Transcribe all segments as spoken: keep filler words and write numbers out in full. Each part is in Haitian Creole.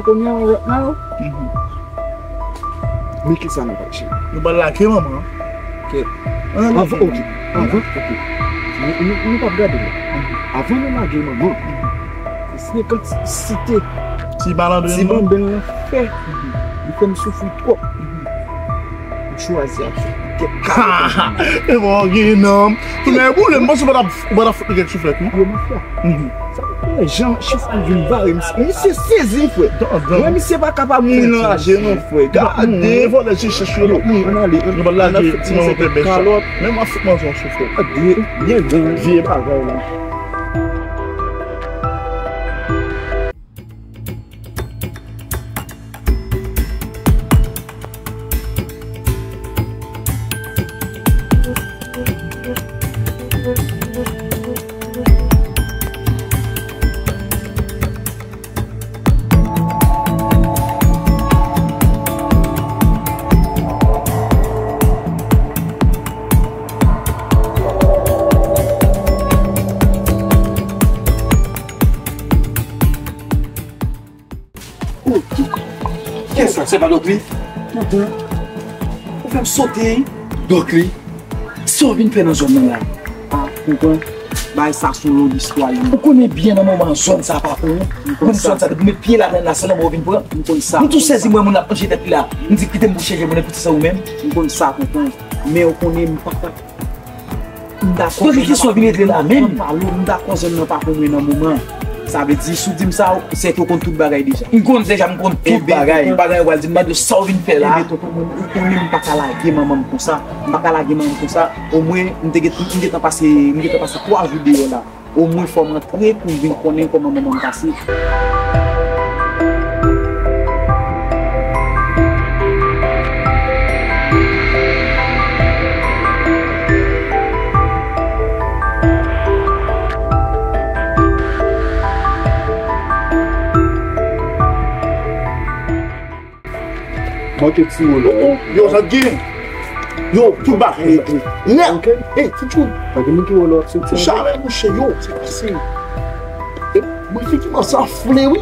Kounye a, right now, men kisa nou pral chanje. Nou pral lage manman an. Ok. Ann ale. Avan, ok. Avan, ok. Nou, nou, nou p ap gade la. Avan nou lage manman an, se senkant site ti malandren, ti malandren lan fè. Li fè m soufri twòp. M chwazi ap fè kèk kalòt. E bon, gen nanm. Tou nèg boule, m panse w pa t ap, ou pa t ap fout li kèk souflèt, non? Yo, mon frè. Sa m fè, jan chif la vin bare, misye, misye sezi, frè. Mwen, misye pa ka pa mouri nan raje, non, frè. Gade. Vòlè je chèch yo, non. Ann ale, ann ale. Yo pa lage ti manman pèpè sa. Men m ap fout manzè yon souflèt. Gade, byen gran. Vye bagay la. Kiyès sa? Se pa Dòkli? Ou fè m sote, wi. Dòkli, sa w vin fè nan zòn nan la? A, konprann. Bagay sa se yon long istwa, wi. Ou konnen byen nan moman zòn sa pa pou ou. Ou konn zòn sa, depi w met pye ladan l la, se lanmò w vin pran. M konn sa. M tou sezi, m wè moun ap manje tèt li la. M di, kite m bouche je mwen, kouti sa ou menm. M konn sa, tonton. Men ou konnen m pa ka M dakò. Donk, ki kesyon vin regle la menm? M dakò, m dakò zòn nan pa pou mwen nan moman. Sa vle di, si w di m sa, se ke w konn tout bagay deja. M konn deja, m konn tout bagay. M pa gen bagay w pral di m, men de sa w vin fè la. Ebyen, tonton, mwen, ou konnen m pa ka lage manman m konsa. M pa ka lage manman m konsa. Omwen, m te gen, m gentan pase, m gentan pase twa jou deyò la. Omwen fò m antre pou m vin konnen kòman manman m pase. Manke ti wolo, wi. Yo, sa t gen? Yo, tout bagay nèt. Ey, ti tchoul. Pa gen moun ki wolo ap soti. Jamè, mouche, yo, se pase. E, mwen, figi m sa anfle, wi.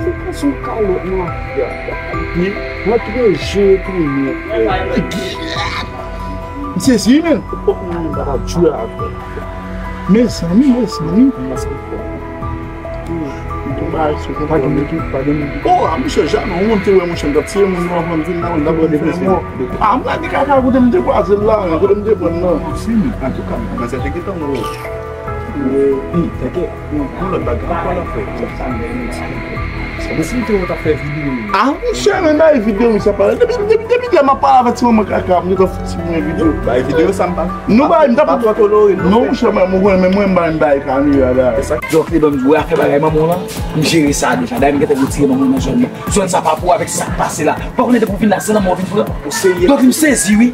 Se pa sou kalòt, non. Mwen, mwen, mwen, je tounen. M sezi, men. Ou poko menm pa t ap jwe avè l. Mezanmi, mezanmi. Pa gen moun ki, pa gen moun ki. Oh, a, monchè, Janon, ou te wè, monchè, m t ap tiye moun yo anvan m vin la, m t ap vin fè mò. A, m lage kaka kote m te kwaze l la, kote m te pran l nan. Si, antouka, manzè te gentan wè w. Wi, teke. Yon lòt bagay ankò l ap fè. Mwen si te wè w t ap fè videyo. A, monchè, men bay videyo, sa pale. Depi, depi, depi lè m ap pale avèk ti manman kaka, m gentan fouti mwen videyo. Bay videyo, sa m pa. Nou bay, m t ap. Pa twò tolore, non. Non, monchè, mwen, mwen, mwen, mwen, m bay kamera la. Donk, li ban m di, wè, afè bagay manman w lan, m jere sa deja. Dayè, m gentan retire manman w nan zòn nan. Zòn sa pa pou avèk sa k pase la. Pa konnen depi w vin la, se lanmò w vin pran. Ou serye? Donk, m sezi, wi.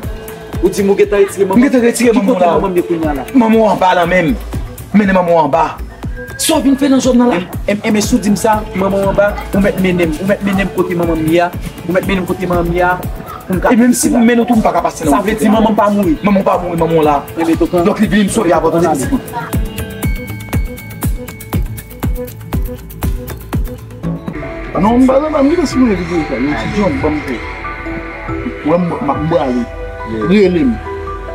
Ou di m ou gentan retire manman? M gentan retire manman w la. Ki kote manman m ye kounye a la? Manman w anba la menm. Mennen manman w anba. Sa w vin fè nan zòn nan la? Em, em, em, si w di m sa, manman w anba, ou mèt mennen m, ou mèt mennen m kote manman m ye a, ou mèt mennen m kote manman m ye a, pou m ka. E menm si pou m mennen w tou, m pa ka pase nan. Sa vle di manman m pa mouri? Manman w pa mouri, manman w la. Ebyen, tonton. Donk, li vini m sove avè w, tande ti bout. Non, m pa nan, m gentan sipoze kite sa. Yon ti jan, ban m fè. Wè m, m, m prale. Rele m.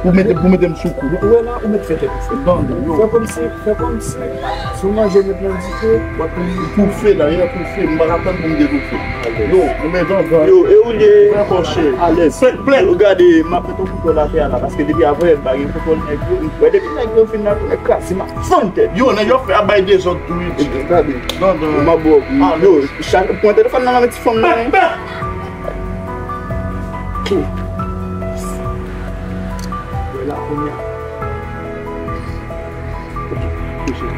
Pou mete, pou mete m sou kou. Ou wè la, ou mèt fè tèt ou fè. Donk, yo. Fè kòmsi, fè kòmsi. Si w manje met nan dife, w ap toufe la, w ap toufe. M pa ka tann pou m detoufe. Yo, ou mèt anvan. Yo, e ou ye? Fè kòchè. Alèz. Fèt plè. Yo gade, m ap met yon kontwòl atè a la, paske depi avanyè m pa gen kontwòl nèg yo. Wè, depi nèg yo fin la, nèg kraze m ap fann tèt. Yo, nèg yo fè ap bay dezòd tou, wi. Gade. Non, non. M ap bò. Yo, chak, pran telefòn nan nan men ti fanm nan, wi. Ok. Wè la, kounye a. Ok, touche.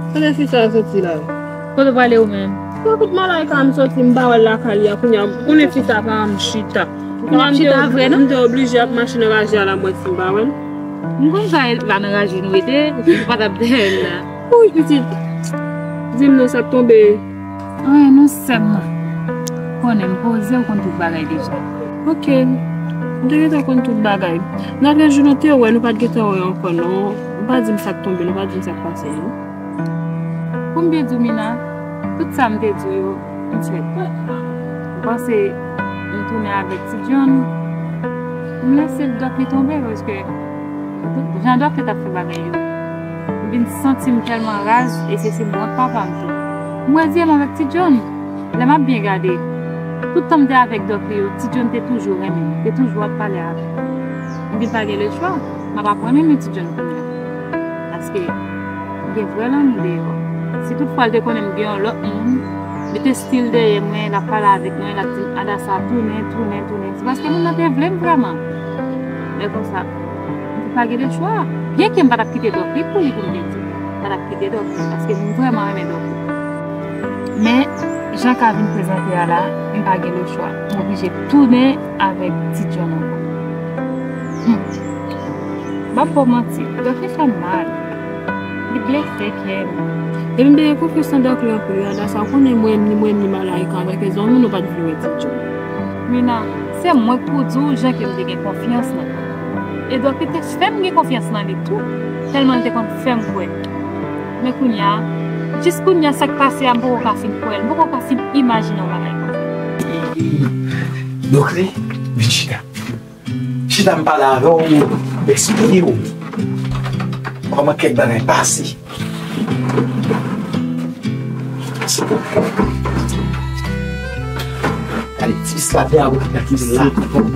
Kote fi sa a soti la? Kote w prale ou menm? Nan kout Malaika m soti, m pa wè l lakay li a, kounye a. Konnen fi sa pa janm chita. Kounye a m te, m te oblije ap mache nan raje a la, m wè si m pa wè l. M konn sa e pa nan raje nou rete, ou pa t ap dèyè l la. Wi, pitit. Di m non, sa k tonbe. Anyen non, sè m nan. Konnen m poze, ou konn tout bagay deja. Ok. M te gentan konn tout bagay. Nan lòt jou, nou te wè, nou pa t gentan wè ankò, non. Nou pa di m sa k tonbe, nou pa di m sa k pase, non. Pou m byen di w, Mina, tout sa m te di w yo, m fè tou. M panse m tounen avèk Ti John, m lese Dòk li tonbe, paske jan Dòk li t ap fè bagay yo, m vin santi m tèlman raz, e se, se m wont papa m tou. M reziye m avèk Ti John. Lè m ap byen gade, tout tan m te avèk Dòk li yo, Ti John te toujou renmen m, te toujou ap pale avè m. M vin pa gen lechwa, m ap aprann renmen Ti John kounye a. Paske gen vrè lanmou deyò. Si toutfwa l te konnen m gen yon lòt moun, li te still dèyè mwen, l ap pale avèk mwen, l ap di m, "Adasa, tounen, tounen, tounen." Se paske moun nan te vle m vrèman. Men konsa, m te pa gen lechwa. Byenke m pa t ap kite Dòk li pou li, pou m te di, m pa t ap kite Dòk li, paske m vrèman renmen Dòk li. Men, jan ka vin prezante a la, m pa gen lechwa. M oblije tounen avèk Ti John ankò. Hmm. M p ap ba w manti, Dòk li fè m mal. Li blese kè m. Depi m te gen konfyans nan Dòk li anpil, Adasa, ou konnen mwen, ni mwen, ni Malayika, avèk lèzòt moun, nou pa t vle wè Ti John. Mina, se mwen k pou di w jan ke m te gen konfyans nan li. E Dòk li te fè m gen konfyans nan li tou, tèlman l te konn fè m kwè. Men kounye a, jis kounye a, sa k pase a, m poko ka fin kwè l, m poko ka fin imajine yon bagay konsa. Dòk li, vin chita. Chita m pale avè w, m eksplike w kòman kèk bagay pase. Gade, ti bis la, gade, gade, gade, gade.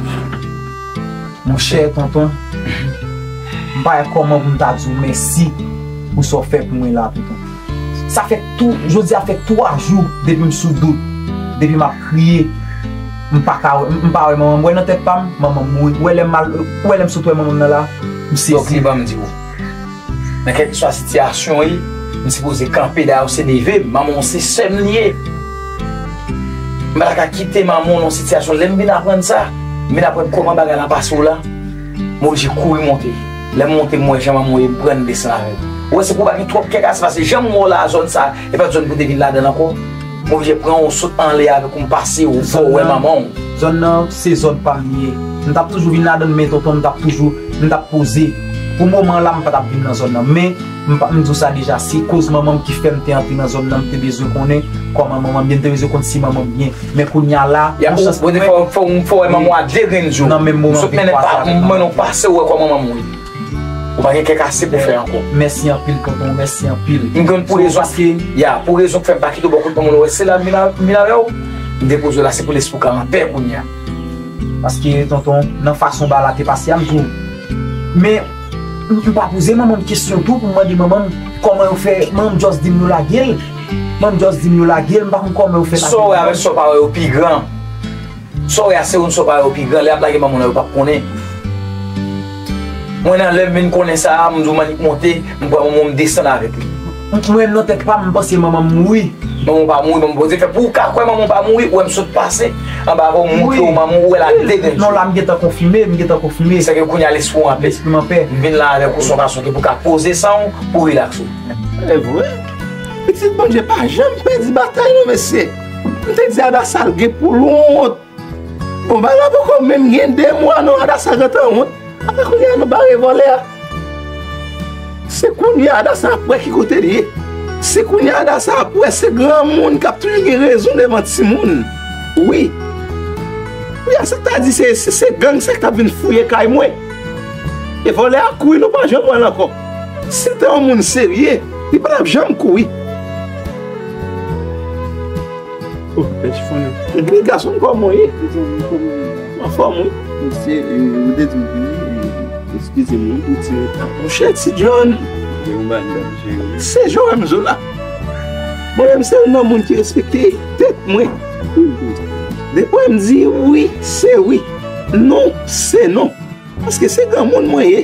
Monchè, tonton, m pa wè kòman pou m ta di w mèsi pou sa w fè pou mwen la, tonton. Sa fè tou, jodi a fè twa jou depi m sou dout, depi m ap kriye. M pa ka wè, m pa wè manman m. Wè nan tèt pa m, manman m mouri. Wè lè m al, wè lè m sot wè manman m nan la, m sezi. Dòk li ban m di w. Nan kèlkeswa sitiyasyon w ye, m sipoze kanpe dèyè w, se neve m, manman w se sè m li ye. M pa ta ka kite manman w nan yon sitiyasyon. Lè m vin aprann sa, m vin aprann kòman bagay la pase w la, m oblije kouri monte. Lè m monte, m wè jan manman w ye, m pran, m desann avè l. Ou wè, se pou w pa gen twòp kè kase, paske jan m wè w la, zòn sa, e pa t zòn pou w te vin ladan l ankò. M oblije pran w, sot anlè avèk ou, m pase w, fè w wè manman w. Zòn nan, se zòn pa m li ye. M t ap toujou vin ladan l, men tonton, m t ap toujou, m t ap poze. Pou moman la, m pa t ap vin nan zòn nan. Men, m pa, m di w sa deja, se koz manman m ki fè m te antre nan zòn nan, m te bezwen konnen kòman manman m ye, m te bezwen konn si manman m byen. Men kounye a la, ya, yon chans pou mwen, fò, fò, fò wè manman w a de grenn zye w. Nan menm moman, m sot mennen pa, m mennen w pase w wè kòman manman w ye. Ou pa gen kè kase pou fè ankò. Mèsi anpil, tonton, mèsi anpil. M konn pou rezon, ya, pou rezon k fè m pa kite w bò kot manman w, wè, se la m vin a-, m vin avè w. M depoze w la, se pou lespri w ka anpè kounye a. Paske, tonton, nan fason bagay la te pase a, m di w. Men, m, m pa poze manman m kesyon tou pou m mande manman m kòman yo fè, manman m just di m yo lage l. Manman m just di m yo lage l, m pa konn kòman yo fè lage l. Sa w wè avèk sa w pa wè yo pi gran. Sa w wè a se youn sa w pa wè yo pi gran, lè y ap lage manman w la, yo p ap konnen. Mwen nan lè m vin konnen sa a, m di w m annik monte, m pran manman w m desann avèk li. M, mwen nan tèt pa m, m panse manman m mouri. Manman w pa mouri, manman w Bondye fè. Pou w ka kwè manman w pa mouri, ou wè m sot pase anba avè w, m montre w manman w, ou wè l ak de grenn zye. Non, la m gentan konfime, m gentan konfime. Sèke kounye a lespri w anpè. Lespri m anpè. M vin la avèk ou, se yon fason ke pou w ka poze san w, pou w rilaks ou. E vre. Pitit Bondye pa janm pèdi batay non, mesye. M te di Adasa l gen pou l wont. Bon, bagay la poko menm gen de mwa non, Adasa gentan wont. Apre kounye a nou bare vòlè a. Se kounye a Adasa ap wè ki kote l ye. Se kounye a Adasa ap wè se granmoun k ap toujou gen rezon devan timoun. Wi. Wi, a sa k ta di se, se, se gang sa k t ap vin fouye kay mwen. E vòlè a kouri, nou pa janm wè l ankò. Si l te yon moun serye, li pa t ap janm kouri. Oh, bèl chifonnen. Epi gason m, kòman w ye? Mezanmi, kòman w ye? Anfòm, wi. Mesye, e, ou te di m vini, e, eskize m, wi, pou ti reta. Monchè, Ti John. Gen yon bagay m t ap jere. Se jan w wè m zo la. Mwen menm, se youn nan moun ki respekte tèt mwen. Depi w wè m di wi, se wi. Non, se non. Paske se granmoun mwen ye.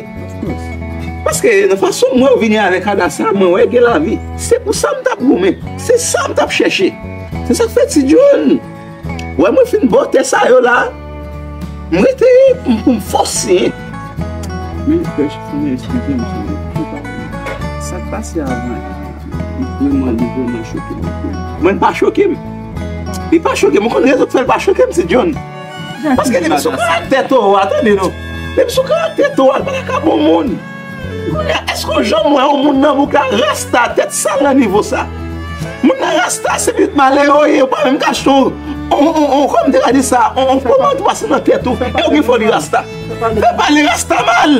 Paske nan fason mwen vini avèk Adasa, mwen wè gen lavi. Se pou sa m t ap goumen. Se sa m t ap chèche. Se sa k fè Ti John. Wè mwen fin bò tè sa yo la. M rete pou, pou m fòse. Men, frè Chifonnen, eskize m, se, se pa sa k pase avan. Li vrèman, li vrèman choke m anpil. Mwen pa choke m. Li pa choke m. Ou konn rezon k fè l pa choke m, Ti John? Paske depi sou karaktè towo a, tande non. Depi sou karaktè towo a, li pa ta ka bon moun. Kounye a, èske w janm wè yon moun nan bouk la, rasta, tèt sal nan nivo sa? Moun nan rasta, se pitit malere w ye, ou pa menm ka achte yon, yon, yon, yon, kòman m te ka di sa, yon, yon pòmant ou pase nan tèt ou, e ou gen foli rasta. Fè pale rasta mal!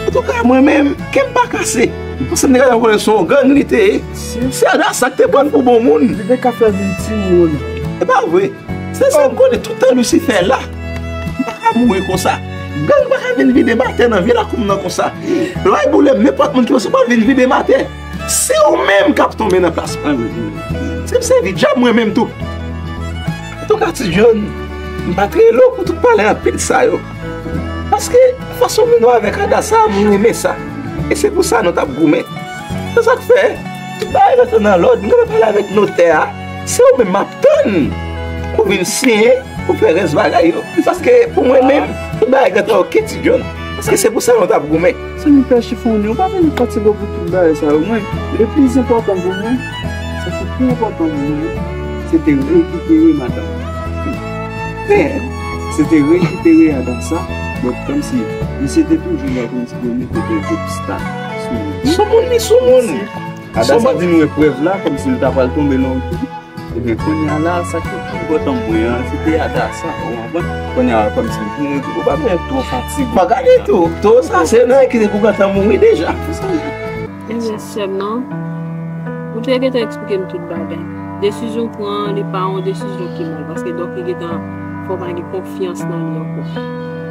Antouka, mwen menm, kè m pa kase. Paske m te gentan konnen se yon gang li te ye. Se Adasa ki te pran l pou bon moun. Li te ka fè vin timoun. E pa vre. Se sa m konnen tout tan Lisifè la. M pa ka mouri konsa. Gang pa ka vin vide matè nan vye lakou m nan konsa. Lwa e boulèm, nenpòt moun ki panse w pa vin vide matè. Se ou menm k ap tonbe nan plas mwen. Se m sèvi dyab mwen menm tou. Antouka, Ti John, m pa t rele w pou tout pale anpil sa yo. Paske fason w vin wè avèk Adasa a, m renmen sa. E se pou sa nou t ap goumen. Se sa k fè, tout bagay rantre nan lòd, m gentan pale avèk notè a. Se ou menm m ap tann pou vin siyen, pou fè rès bagay yo. Paske pou mwen menm, tout bagay gentan oke, Ti John. Paske se pou sa nou t ap goumen. Se nou pè chifonnen, ou pa vin fatige w pou tout bagay sa yo. Mwen, le pli enpòtan pou mwen, sa ki pi enpòtan pou mwen, se te rekipere madanm. Men, se te rekipere Adasa, bon, kòmsi, misye te toujou la, kòmsi pou mete dè zobstak sou li. Sou moun li, sou moun. Adasa di nou eprèv la, kòmsi li ta pral tonbe nan yon kou. Ebyen, kounye a la, sa ki pi enpòtan mwen an, se te Adasa, ou konprann? Kounye a, kòmsi, ou pa bezwen twò fatige. Bon, gade tou, tou sa, se nan ki te pou gentan mouri deja. Ebyen, sè m nan, ou te gentan eksplike m tout bagay. Desizyon w pran an, li pa yon desizyon ki mal, paske donk li gentan fè w pa gen konfyans nan li ankò.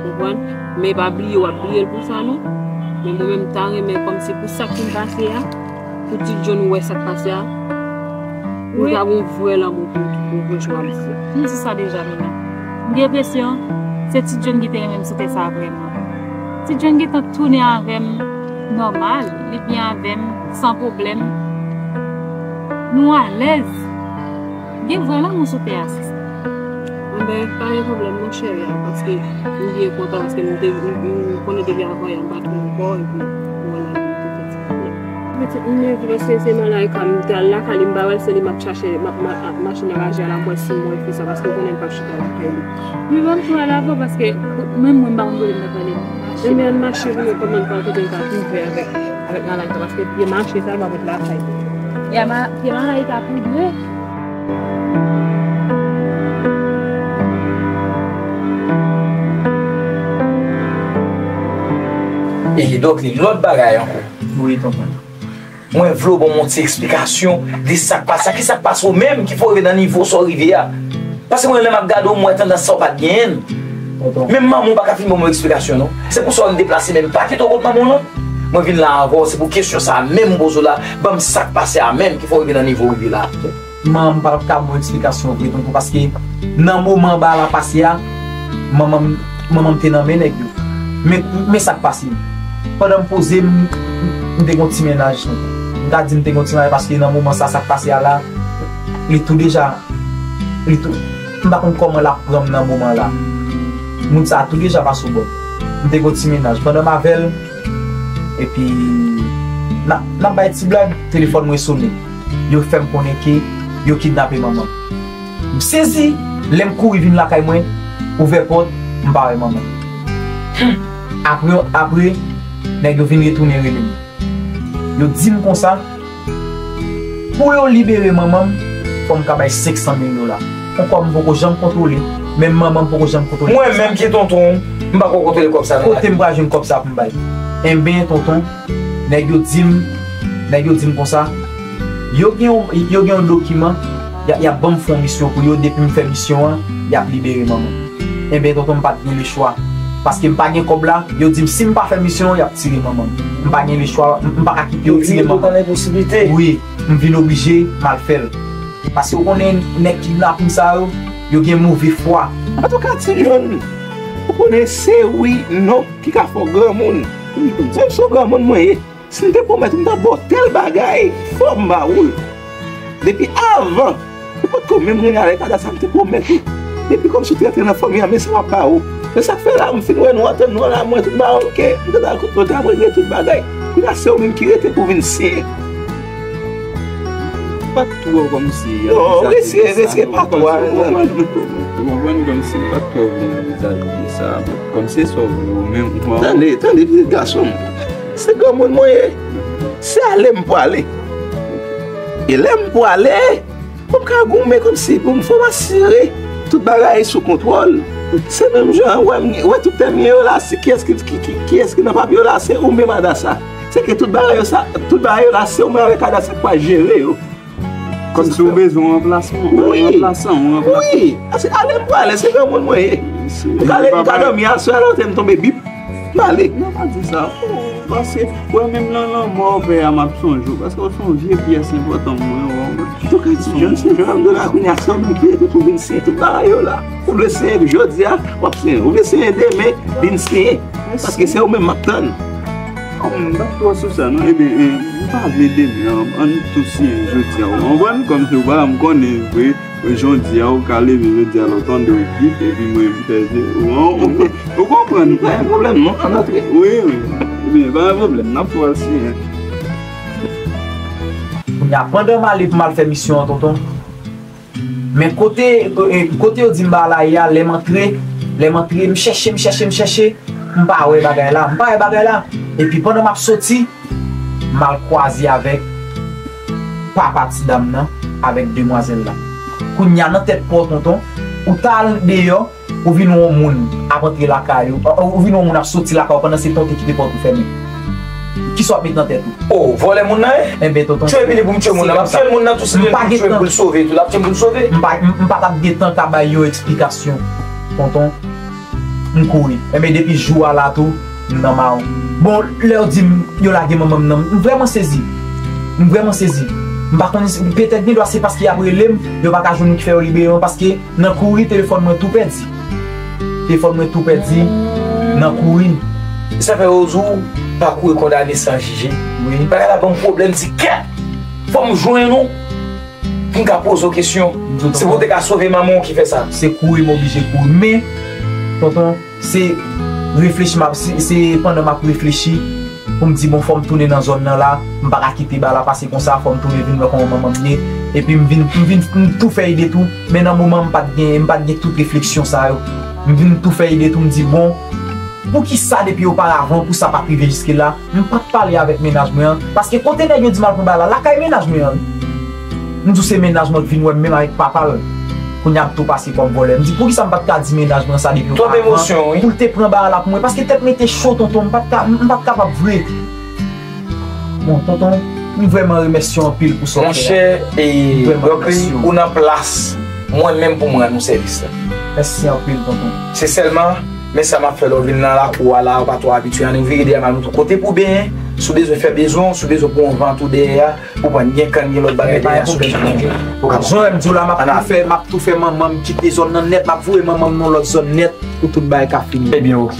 Konprann? Men pa bliye, w ap bliye l pou sa, non. Men mwen menm, m ta renmen kòmsi pou sa k fin pase a, pou Ti John wè sa k pase a, pou l ta gen yon vrè lanmou pou, pou, pou Joab vre. M di sa deja, Mina. M gen enpresyon, se Ti John ki te renmen m sou tè sa vrèman. Ti John gentan tounen avè m nòmal, li byen avè m, san pwoblèm. Nou alèz. Gen vrè lanmou sou tè a, sista. Enben, pa gen pwoblèm non, cheri a, paske m byen kontan, paske m te, m, m konnen depi avan yè m pa t wè ankò, epi m wè la, m te fè ti pwoblèm. Pitit, m leve paske se Malaika, m te al lakay li, m pa wè l, se li m ap chache, m ap ma-, ap mache nan raje a, l ap wè si m wè fi sa, paske w konnen m p ap chita lakay li. Li ban m twò al avan, paske menm mwen, m pa konn kote m t ap pale. Ebyen, ann mache pou nou kòmanse pa kote n ka rive avèk, avèk Malaika, paske pye mache sa, l pa pot lakay. Pye ma-, pye Malaika pi dwe. E donk, li lòt bagay ankò. Wi, tonton. Mwen vle w ban m yon ti eksplikasyon de sa k pase a. Kisa k pase w menm ki fè w rive nan nivo sa w rive a? Paske mwen, lè m ap gade w, m wè tandans sa w pa t genyen l. Tonton. Menm manman w pa ka fin ban m yon eksplikasyon, non. Se pou sa w vin deplase, men m pa kite w kot manman w, non. Mwen vin la avè w, se pou kesyon sa a menm m poze w la. Ban m sa k pase a menm ki fè w rive nan nivo w rive la. Manman m pa t ap ka ban w eksplikasyon vre, tonton, paske nan moman bagay la pase a, manman m, manman m te nan men nèg yo. Men, men sa k pase. Pandan m poze, m, m, m te gen yon ti mennaj, tonton. M ka di m te gen yon ti mennaj paske nan moman sa, sa k pase a la, li tou deja, li tou, m pa konn kòman l ap pran m nan moman la. Moun sa tou deja pa sou bò. M te gen yon ti mennaj. Pandan m avè l, epi, n ap, n ap bay ti blag, telefòn mwen sonnen. Yo fè m konnen ke yo kidnape manman m. M sezi, lè m kouri vin lakay mwen, ouvè pòt, m pa wè manman m. Apre, apre, nèg yo vin retounen rele m. Yo di m konsa, pou yo libere manman m, fò m ka bay senk san mil dola. Yon kòb m poko janm kontwole, menm manman m poko janm kontwole. Mwen menm ki tonton w, m pa ko kontwole kòb sa nan lavi. Kote m pral jwenn kòb sa pou m bay? Enben, tonton, nèg yo di m, nèg yo di m konsa, yo gen yon, yo gen yon dokiman, y a, y ap ban m fè yon misyon pou yo, depi m fè misyon an, y ap libere manman m. Enben, tonton, m pa t gen lechwa. Paske m pa gen kòb la, yo di m si m pa fè misyon an, y ap tire manman m. M pa gen lechwa, m, m pa ka kite yo tire manman m. Wi, m vin oblije, m al fè l. Paske w konnen nèg kidnapin sa yo, yo gen move fwa. Antouka, Ti John, ou konnen se wi, non ki ka fè w granmoun. Menm si w granmoun mwen ye, si m te pwomèt ou m t ap ba w tèl bagay, fò m ba ou l. Depi avan, ou potko menm renmen avèk Ada sa m te pwomèt ou. Depi kòmsi w te rantre nan fanmi an, men sa m ap ba ou. Se sa k fè la, m fin wè nou antre nou an la, mwen tou m ba ou l, ke m te ta, nou te ap regle tout bagay. Kounye a, se ou menm ki rete pou vin siyen. pa t twò kòmsi. Non, anvizaje riske, de sa, riske non, pa twò, kòmsi, ou konprann, ou konprann, kòmsi m pa t twò vle anvizaje de sa. Kòmsi se sa w vle ou menm, ou pa. Tande, tande, pitit gason m. Se granmoun mwen ye. Se ale m pwale. E lè m pwale, pou m ka goumen kòmsi, pou m fò m asire tout bagay sou kontwòl. Se menm jan, wè, m, wè tout tè m yo la, se kiyès ki, ki, ki, kiyès ki nan papye yo la, se ou menm Adasa. Se ke tout bagay yo sa, tout bagay yo la, se ou menm avèk Adasa ki pral jere yo. Kòmsi ou bezwen yon ranplasman, yon ranplasan, yon ranplasan. Wi, wi. Paske ale m pwale, se granmoun mwen ye. M ka ale, m ka dòmi aswè a, lè w te m tonbe bip. M ale. Non, pa di sa. Ou panse, wè, menm nan lanmò pè a, m ap sonje w, paske w se yon vye pyès enpòtan pou mwen, ou konprann? Antouka, ti jèn, se jèn Abdoula kounye a, se ou menm ki rete pou vin siyen tout bagay yo la. Ou vle siyen jodi a, w ap siyen. Ou vle siyen demen, vin siyen. Paske se ou menm m ap tann. Bon, m pa twò sou sa, non. Ebyen, eh, m pa vle demen, an, ann tou siyen jodi a, ou konprann? Kòmsi ou pa janm konnen vre. Jodi a, ou ka leve jodi a, lè w tande w bip, epi mwen, m fè je, ou, ou, ou, ou konprann? Pa gen pwoblèm, non, ann antre. Wi, wi. Ebyen, pa gen pwoblèm, n ap pral siyen. Kounye a, pandan m ale pou m al fè misyon an, tonton, men kote, eh, kote yo di m bagay la ye a, lè m antre, lè m antre, m chèche, m chèche, m chèche, m pa wè bagay la, m pa wè bagay la. Epi pandan m ap soti, m al kwaze avèk papa ti dam nan, avèk demwazèl la. Kounye a nan tèt pa w, tonton, ou t al deyò, ou vin wè yon moun ap antre lakay ou, ou vin wè yon moun ap soti lakay ou pandan se tonton ki te pòt ou fèmen. Kisa w ap met nan tèt ou? Oh, vòlè moun nan, en? Enben, tonton, tchwe vini pou m tchwe moun nan. M ap tchwe moun nan tou, si l vini pou l tchwe, pou l sove tou, l ap tchwe m pou l sove. M pa, m, m pa t ap gen tan ka bay yon eksplikasyon, tonton. M kouri. Enben, depi jou a la tou, m nan mawon. Bon, lè yo di m yo lage manman m nan, m vrèman sezi. M vrèman sezi. M pa konn si, petèt gen dwa se paske y ap rele m, yo pa ka jwenn moun ki fè yo libere mwen, paske nan kouri, telefòn mwen tou pèdi. Telefòn mwen tou pèdi nan kouri. Sa fè yo di w pa kouri kondane san jije. Wi. Bagay la ban m pwoblèm, di kèt! Fò m jwenn ou. Pou m ka poze w kesyon. Se pou w te ka sove manman w ki fè sa. Se kouri m oblije kouri. Men, tonton, se reflechi m ap, se, se pandan m ap reflechi pou m di, bon, fò m tounen nan zòn nan la, m pa ka kite bagay la pase konsa, fò m tounen vin wè kòman manman m ye. Epi m vin, m vin, m tou fè ide tou, men nan moman m pa t gen, m pa t gen tout refleksyon sa yo. M vin tou fè ide tou, m di, bon, poukisa depi oparavan pou sa pa t rive jiske la, m pa t pale avèk mennaj mwen an, paske kote nèg yo di m al pran bagay la, lakay mennaj mwen an, wi. M di w se mennaj mwen k vin wè m menm avèk papa l. Kounye a m tou pase kòm vòlè. M di, poukisa m pa t ka di mennaj mwen sa depi oparavan, pou l te pran bagay la pou mwen? Paske tèt mwen te cho, tonton, m pa t ka, m pa t kapab vre. Bon, tonton, m vrèman remèsye w anpil pou sa w fè a. Monchè, e, Rockly, ou nan plas mwen menm pou m rann ou sèvis la. Mèsi anpil, tonton. Se sèlman, men sa m ap fè lè w vin nan lakou a la, ou pa twò abitye, ann vire dèyè m al montre w kote pou benyen, si w bezwen fè bezwen w, si w bezwen pran yon vant ou dèyè a, pou pran, gen kann, gen lòt bagay dèyè a, si w bezwen manje, ou kapab. Jan w di w la, m ap tou fè, m ap tou fè manman m kite zòn nan nèt, m ap voye manman m nan lòt zòn nèt, pou tout bagay ka fini. Ebyen, oke.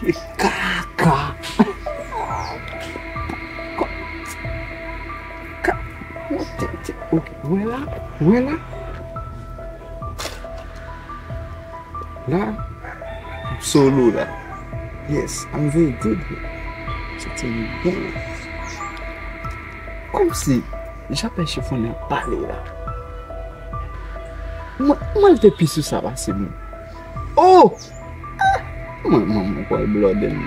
Gade kaka. Ka-, wè la, wè la. La, m solo la. Yes, I'm very good here. Santi m byen. Kòmsi, jan pè chifonnen ap pale la. Mwen, mwen te pi sou sa pase mwen. Oh! Ah! Mwen, mwen, mwen kwè blòdè m.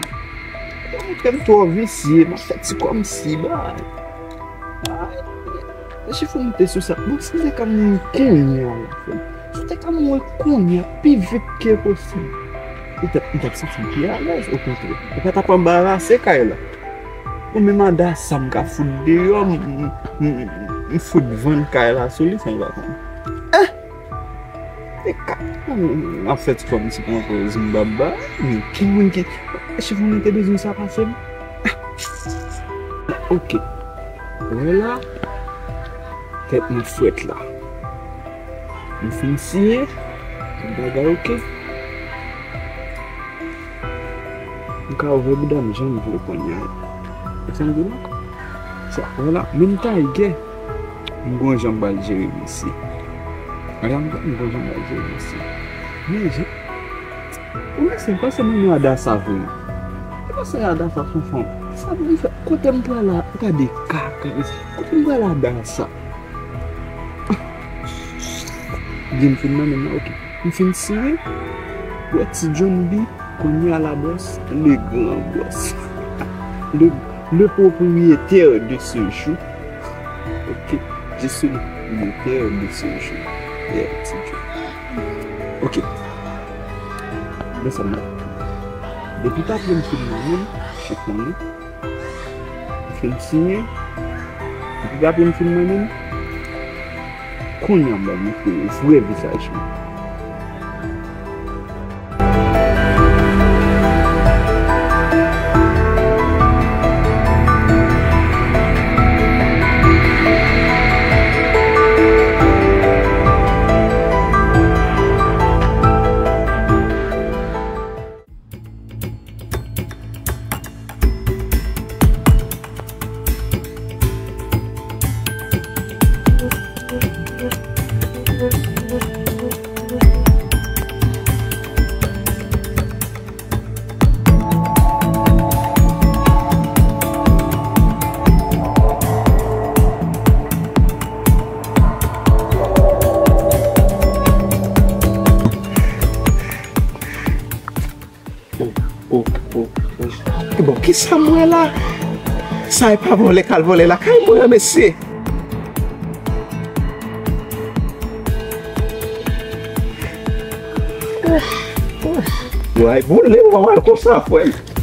Yo montre m twò visye, m ap fè ti kòmsi bay. Ay, chifon m te sou sa. Bon, si m te ka mouri kounye a la, frè m. Si w te ka mouri kounye a, pi vit ke posib. Ou t ap, ou t ap santi m pi alèz, okontrè. Ou pa t ap anbarase kay la. Ou menm Adasa m ka fout deyò, m, m, m, m fout vann kay la sou li san l pa konnen. Eh! E ka, m ap fè ti kòmsi pou anpè Zimbabwe, men ki moun ki, chifon m te bezwen sa pase m. Ah! Oke. Wè la, tèt mwen frèt la. M fin siyen, tout bagay oke. M ka ouvè bouda m jan m vle kounye a. Ou sa m di la? Sa, wè la, menm Tiger, m gon jan m pral jere misye. Madanm, m pa konn jan m pral jere sa. Men, je, ou mesye, m panse moun yo Adasa vre. M panse Adasa se yon fanm. Sa pou m fè? Kote m pral la? Gade kaka, mesye. Kote m pral la Adasa? Byen, m fin nan men nan, oke. M fin siyen. Wè ti John B, kounye a la bòs, le gran bòs. Le, le propriétaire de ce jour. Ok, je suis le propriétaire de ce jour. Yeah, ti John. Ok. Men sa m ap. Depi papye m fin nan men m, chèk mwen, fin siyen. Depi papye m fin nan men m, kounye a m ap montre yo vrè vizaj mwen. Oh, oh, oh, oh. E bon, kisa m wè la? Sa e pa vòlè k al vòlè lakay mwen an, mesye. Yo ay boule, w a wè l konsa, frè m.